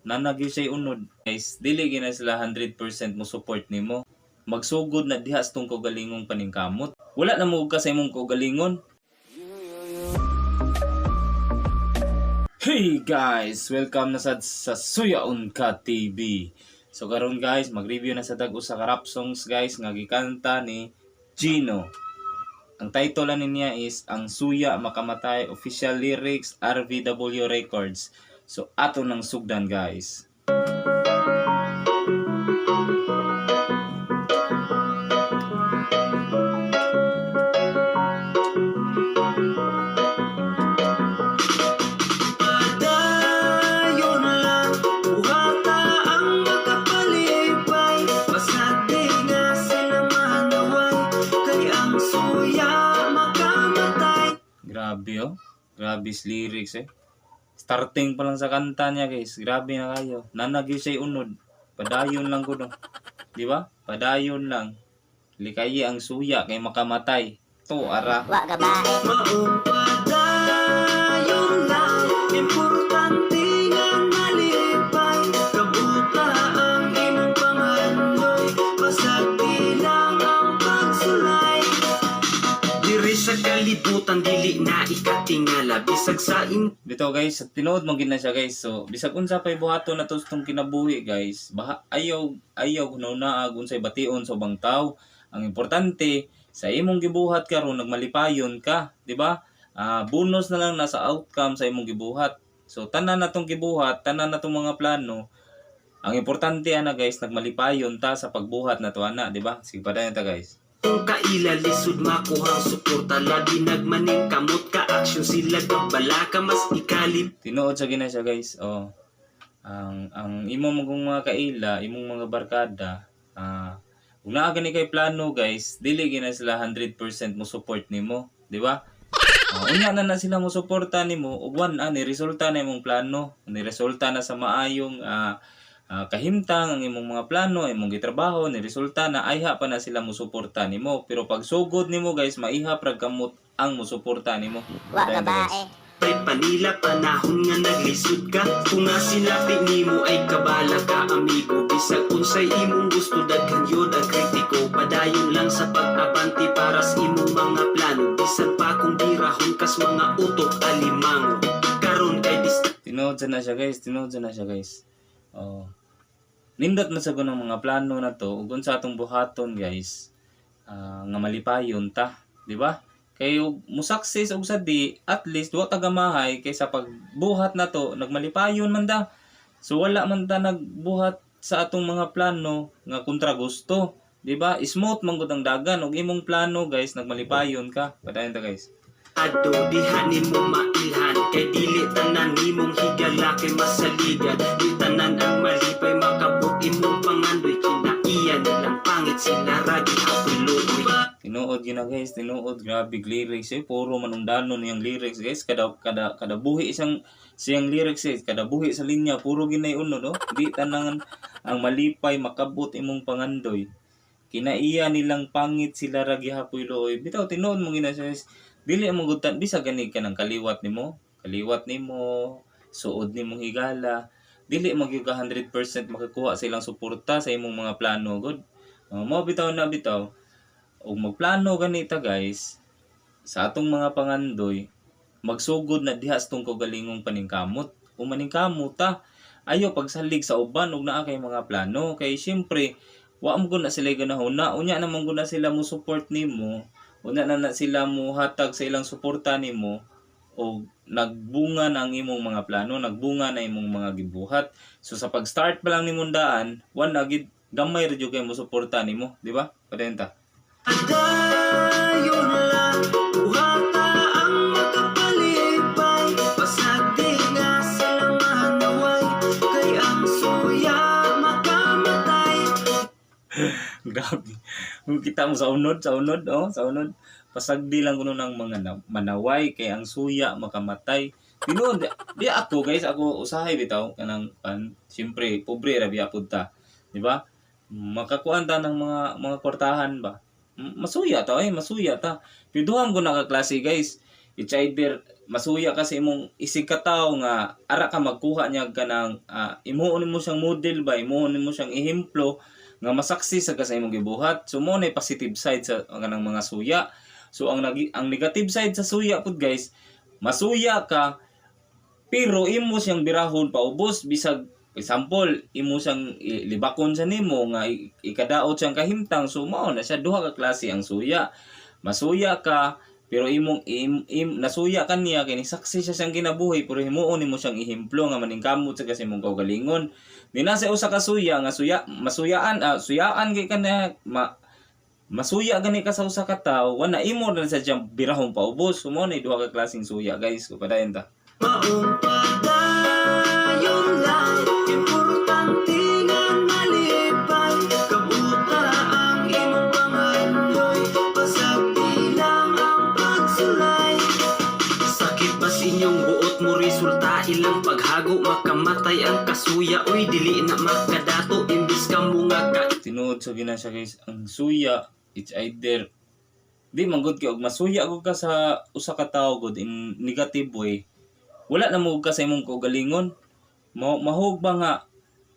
Naa na gyud siya unod. Guys, dili gyud na sila 100% mo support nimo. Magsugod na diha sa tong kaugalingong paningkamot. Wala na mo ka sa imong kaugalingon. Hey guys, welcome na sad sa Suyaon Ka TV. So karon guys, mag-review na sa tag usa ka rap songs, guys, nga gikanta ni Gino. Ang title ani niya is Ang Suya Makamatay, official lyrics RVW Records. So ato nang sugdan, guys. Padayon lang, buhata ang makapalipay. Basta di nga sila manaway, kay ang suya makamatay. Grabe oh. Grabe sa lyrics eh. Starting pa lang sa kanta niya, guys. Grabe na kayo. Naa na gyud siya unod. Padayon lang ko no. Di ba? Padayon lang. Likayi ang suya kay makamatay. To ara. Wa ka ba eh? Maong padayon lang, importante nga malipay. Kabuta ang imong pangandoy, basta di lang ang pagsulay. Diri sa kalibutan, dili na ikatingala. Bisag sa Dito guys, tinuod mo gid na siya, guys. So bisag unsa pay buhaton nato sa tong kinabuhi, guys, baha ayaw ayaw hunahunaag unsay bation sa ubang tao. Ang importante sa imong gibuhat karon, nagmalipayon ka, di ba? Ah, bonus na lang nasa outcome sa imong gibuhat. So tanan na tong gibuhat, tanan na tong mga plano. Ang importante ana, guys, nagmalipayon ta sa pagbuhat na to ana, di ba? Sige, padayon ta, guys. Kung kaila lisod makuhang suporta. Labi nagmaning kamot ka aksyon sila Kabala ka mas ikalip. Tinuod sa gina siya, guys. Oh. Ang imong mga kaila, imong mga barkada, kung naa gani kay plano, guys, dili gina sila 100% mo support nimo, di ba? Oh, unya na na sila mo suporta nimo ug wan ni resulta na imong plano, ni resulta na sa maayong kahimtang ang imong mga plano, imong gitrabaho, ni resulta na ayha pa na sila mo suporta nimo. Pero pag sugod nimo, guys, maihap rag kamot ang mo suporta nimo. Wa ka Padayon ta, ba guys. eh? Pay panila panahon nga naglisod ka. Kung nga sinabi nimo ay kabala ka amigo. Bisag unsay imong gusto, daghan yun ang kritiko. Padayon lang sa pag-abante para sa imong mga plano. Bisan pa kung birahon kas mga utok alimango. Karon kay dis Tinuod sa na siya, guys, tinuod sa na siya, guys. Oh. Nindot man sa ng mga plano na to ug unsa atong buhaton, guys, nga malipayon ta, di ba? Kay og mo success og sa di, at least wa ta gamahay kaysa pagbuhat na to nagmalipayon man da. So wala man ta nagbuhat sa atong mga plano nga kontra gusto, di ba? Smooth man gud ang dagan ug imong plano, guys, nagmalipayon ka. Padayon ta, guys. Ado diha nimo mailhan. Kay dili tanan nimong higala kay masaligan. Di tanan ang malipay makabot imong pangandoy. Kinaiya nilang pangit sila ragi hapoy luoy. Tinuod gina, guys, tinuod, grabe lyrics eh. Puro manungdanon niyang lyrics, guys. Kada kada kada buhi isang siyang lyrics eh. Kada buhi sa linya puro ginay unod oh. Di tanan ang malipay makabot imong pangandoy. Kinaiya nilang pangit sila ra gihapoy luoy. Bitaw tinuod mo gina siya, guys. Dili mo gud bisa gani ka ng kaliwat nimo, suod nimong higala. Dili mo gyud ka 100% makakuha sa ilang suporta sa imong mga plano gud. Mao bitaw na bitaw og magplano ganita, guys, sa atong mga pangandoy, magsugod na diha sa tong kaugalingong paningkamot o maningkamot ta. Ayaw pagsalig sa uban ug naa kay mga plano kay syempre wa mo gud na sila ganahon na unya naman gud na sila mo support nimo, unya na na sila mo hatag sa ilang suporta nimo o nagbunga na ang imong mga plano, nagbunga na imong mga gibuhat. So sa pag-start pa lang nimong daan, wa na gid, gamay ra jud kay mo suporta nimo, di ba? Padayon ta. Padayon lang, buhata ang makapalipay. Basta di nga sila manaway, kay ang suya makamatay. Grabe. Kung kita mo sa unod, oh, sa unod. Pasagdi lang kuno ng mga manaway kay ang suya makamatay. Tinuod, di ako, guys, ako usahay bitaw kanang kan, siyempre pobre ra biya pud ta. Di ba? Makakuan ta ng mga kwartahan ba. Masuya ta eh, masuya ta. Pero duha ko nakaklase, guys. It's either Masuya ka sa imong isig ka tawo nga ara ka magkuha niya kanang imuon nimo siyang model ba, imuon nimo siyang ehemplo nga masaksi sa ka sa imong gibuhat. So mo na positive side sa kanang mga suya. So ang negative side sa suya pud, guys, masuya ka pero imo siyang birahon paubos. Bisag example, imo siyang libakon sa nimo nga ikadaot siyang kahimtang. So mao na siya, duha ka klase ang suya. Masuya ka pero imong nasuya ka niya kay saksi siya siyang kinabuhi, pero himuon nimo siyang ehemplo nga maningkamot sa kasi imong kaugalingon. Di na sa usa ka suya nga suya masuyaan, suyaan kay kana masuya gani ka sa usa ka tawo, wala imo na sa siyang birahon paubos. So mao na duha ka klaseng suya, guys. So padayon ta. Maong padayon lang, importante nga malipay. Kabuta ang imong pangandoy, pasagdi lang ang pagsulay. Sakit ba sa inyong buot mo resulta ilang paghago? Makamatay ang kasuya, uy, dili na makadato. Imbis ka mo nga ka Tinuod sa gina siya, guys, ang suya, it's either di man gud kay og masuya gud ka sa usa ka tawo gud in negative way, wala na mo ka sa imong kaugalingon. Mahug ba nga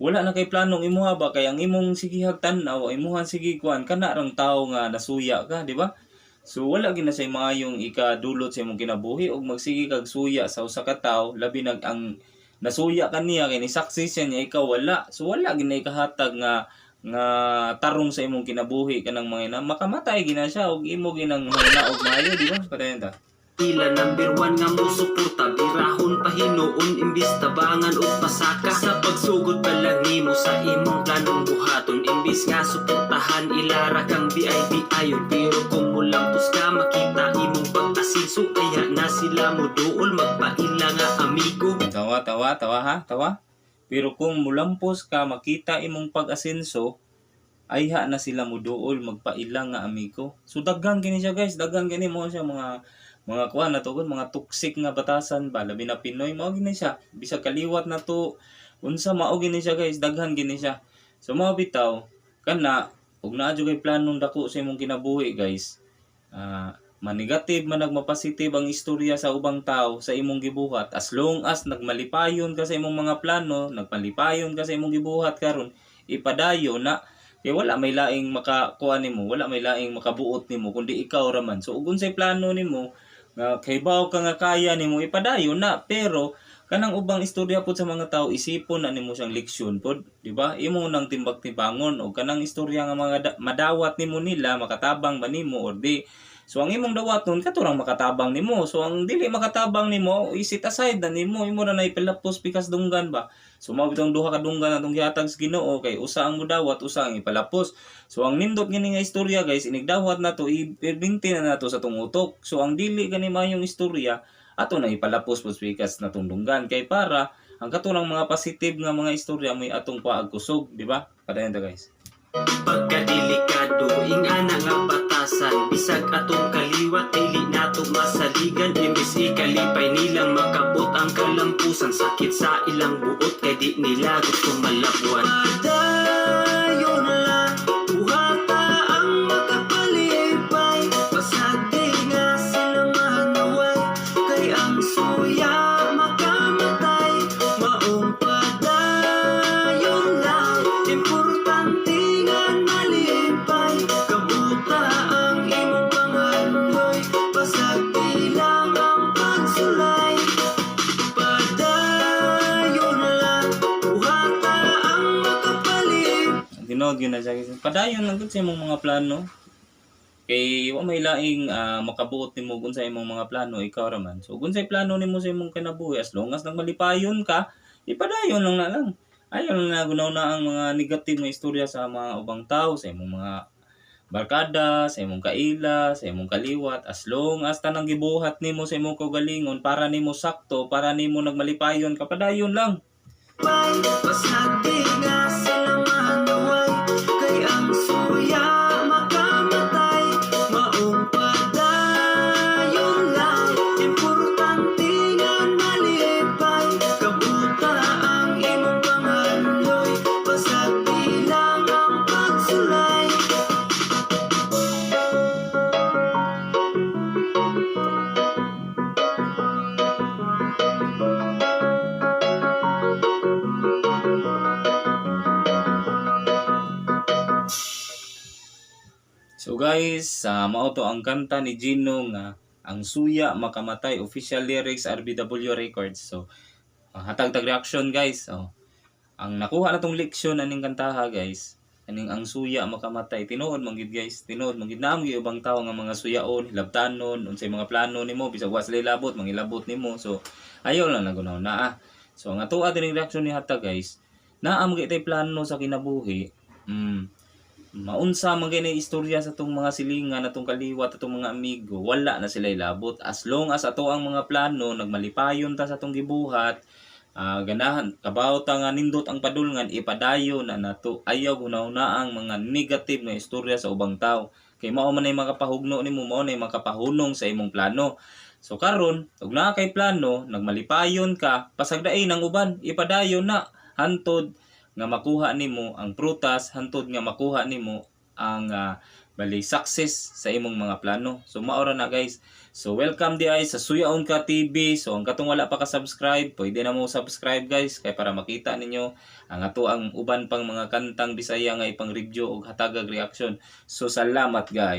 wala na kay planong imuha ba, kay ang imong sigihag tan-aw, imuha sige kuan kana rang tawo nga nasuya ka, di ba? So wala gina sa maayong ikadulot sa imong kinabuhi og magsige kag suya sa usa ka tawo, labi nag ang nasuya ka niya kay ni saksi siya niya, ikaw wala. So wala gina ikahatag nga nga tarong sa imong kinabuhi kanang mga ina, makamatay gina siya og imo ginang huna og maayo, di ba? Padayon ta. Ila number one nga mo suporta. Birahon pahinuon imbis tabangan og pasaka. Sa pagsugod pa lang nimo sa imong planong buhaton, imbis nga suportahan ilara kang BIP ayon. Pero kung mulampos ka, makita imong pag-asinso, aya na sila mo duol magpaila nga amigo. Tawa, tawa, tawa ha, tawa. Pero kung mulampos ka, makita imong pag-asenso, ayha na sila muduol magpaila nga amigo. So daghan kini siya, guys, daghan kini mo siya mga kuan na to, mga toxic nga batasan ba, labi na Pinoy, mao gini siya. Bisag kaliwat na to, unsa, mao gini siya, guys, daghan gini siya. So mao bitaw kana ug naa jud kay planong dako sa imong kinabuhi, guys. Ma-negative man nagma-positive ang istorya sa ubang tao sa imong gibuhat, as long as nagmalipayon ka sa imong mga plano, nagmalipayon ka sa imong gibuhat karon, ipadayon na kay wala may laing makakuha nimo, wala may laing makabuot nimo kundi ikaw ra man. So ug unsay plano nimo nga kaybaw ka nga kaya nimo, ipadayon na. Pero kanang ubang istorya pod sa mga tao, isipon na nimo siyang leksyon pod, di ba? Imo nang timbag-timbangon og kanang istorya nga mga madawat nimo nila, makatabang ba nimo or di. So ang imong dawaton katurang makatabang nimo. So ang dili makatabang nimo, i-set aside na nimo, imo na naipalapos pikas dunggan ba. So mao bitong duha ka dunggan atong gihatag sa Ginoo kay usa ang mudawat, usa ang ipalapos. So ang nindot gini nga istorya, guys, inigdawat nato, i-binti na nato sa tong utok. So ang dili gani mayong istorya ato na ipalapos pud pikas natong dunggan kay para ang katurang mga positive nga mga istorya mo'y atong paagkusog, di ba? Padayon ta, guys. Pagkadelikado ingana nga batasan, bisag atong kaliwat dili nato masaligan. Imbis ikalipay nilang makabot ang kalampusan, sakit sa ilang buot kay di nila gusto malabwan. Padayon lang, buhata ang makapalipay. Pasagdi nga sila manaway, kay ang suya makamatay. Maong padayon lang, importante nga malipay. Kabuta ang imong pangandoy, pasagdi lang ang pagsulay. Padayon lang, buhata ang makapalipay. Tinuod gyud na siya, guys. Padayon lang gud sa imong mga plano. Kay wa may laing makabuot nimo kung sa imong mga plano, ikaw ra man. So kung unsay plano nimo sa imong kinabuhi, as long as nagmalipayon ka, ipadayon lang na lang. Ayaw lang na gunaw na ang mga negative nga istorya sa mga ubang tao, sa imong mga barkada, sa imong kaila, sa imong kaliwat, as long as tanang gibuhat nimo sa imong kaugalingon para nimo sakto, para nimo nagmalipayon ka, padayon lang. Pasagdi nga sila manaway, kay ang suya makamatay. Maong padayon lang, importante nga malipay. Kabuta ang imong pangandoy, pasagdi lang ang pagsulay. So guys, mao to ang kanta ni Gino nga "Ang Suya Makamatay", official lyrics, RBW Records. So, hatag tag reaction, guys. Oh. Ang nakuha na tong leksyon aning kantaha, guys, aning "Ang Suya Makamatay". Tinuod man gid, guys, tinuod man gid naa gyud ubang tawo nga mga suyaon, hilabtanon unsay mga plano nimo, bisag wa sila ilabot, mangilabot nimo. So ayaw lang nagunaw na ah. So ang atoa dining reaction ni hatag, guys, naa man gyud tay plano sa kinabuhi. Maunsa man gyud istorya sa atong mga silingan, atong kaliwat, atong mga amigo, wala na sila ilabot. As long as ato ang mga plano, nagmalipayon ta sa atong gibuhat, ganahan kabaw ta nga nindot ang padulngan, ipadayon na nato. Ayaw hunahuna ang mga negative nga istorya sa ubang tao kay mao man ay makapahugno nimo, mao nay makapahunong sa imong plano. So karon, ug naa kay plano, nagmalipayon ka, pasagdain ang uban, ipadayon na hantod nga makuha nimo ang prutas, hantod nga makuha nimo ang bali success sa imong mga plano. So mao ra na, guys. So welcome di ay sa Suyaon Ka TV. So ang katong wala pa ka subscribe, pwede na mo subscribe, guys, kay para makita ninyo ang ato ang uban pang mga kantang Bisaya nga ipang review og hatagag reaction. So salamat, guys.